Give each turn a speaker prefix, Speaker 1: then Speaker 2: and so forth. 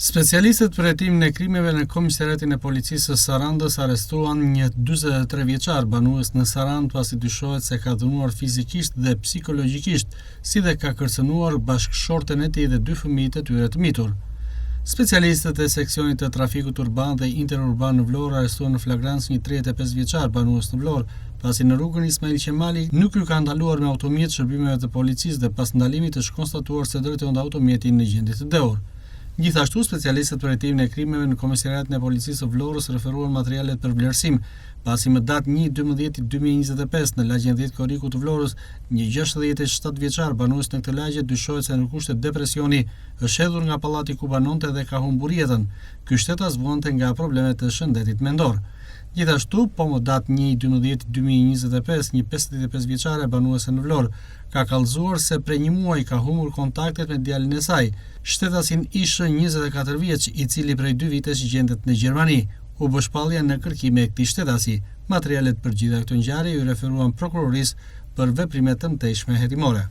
Speaker 1: Specialistët për hetimin e krimeve në Komisariatin e Policisë së Sarandës arrestuan një 43 vjeçar banues në Sarandë pasi dyshohet se ka dhunuar fizikisht dhe psikologjikisht, si dhe ka kërcënuar bashkëshorten e tij dhe dy fëmijët e tyre të mitur. Specialistët e seksionit të trafikut urban dhe interurban në Vlorë arrestuan në flagrancë një 35 vjeçar banues në Vlorë, pasi në rrugën Ismail Qemali nuk iu ka ndaluar me automjet shërbimeve të policisë dhe pas ndalimit është konstatuar se drejtonte automjetin në gjendje të dehur. Gjithashtu, specialistët për hetimin e krimeve në Komisariatin e Policisë së Vlorës referuan materialet për vlerësim, pasi më datë 1.12.2025 në lagjen 10 Korriku të Vlorës, një 67 vjeçar banues në këtë lagje dyshohet se në kushte depresioni është hedhur nga pallati ku banonte dhe ka humbur jetën. Ky shtetas vuante nga probleme të shëndetit mendor. Gjithashtu, po më datë 1.12.2025, një 55 vjeçare banuese në Vlorë, ka kallëzuar se prej një muaji ka humbur kontaktet me djalin e saj, shtetasin ISH 24 vjeç, i cili prej dy vitesh gjendet në Gjermani. U bë shpallja në kërkim e këtij shtetasi. Materialet për gjitha këto ngjarje iu referuan prokurorisë për veprime të mëtejshme hetimore.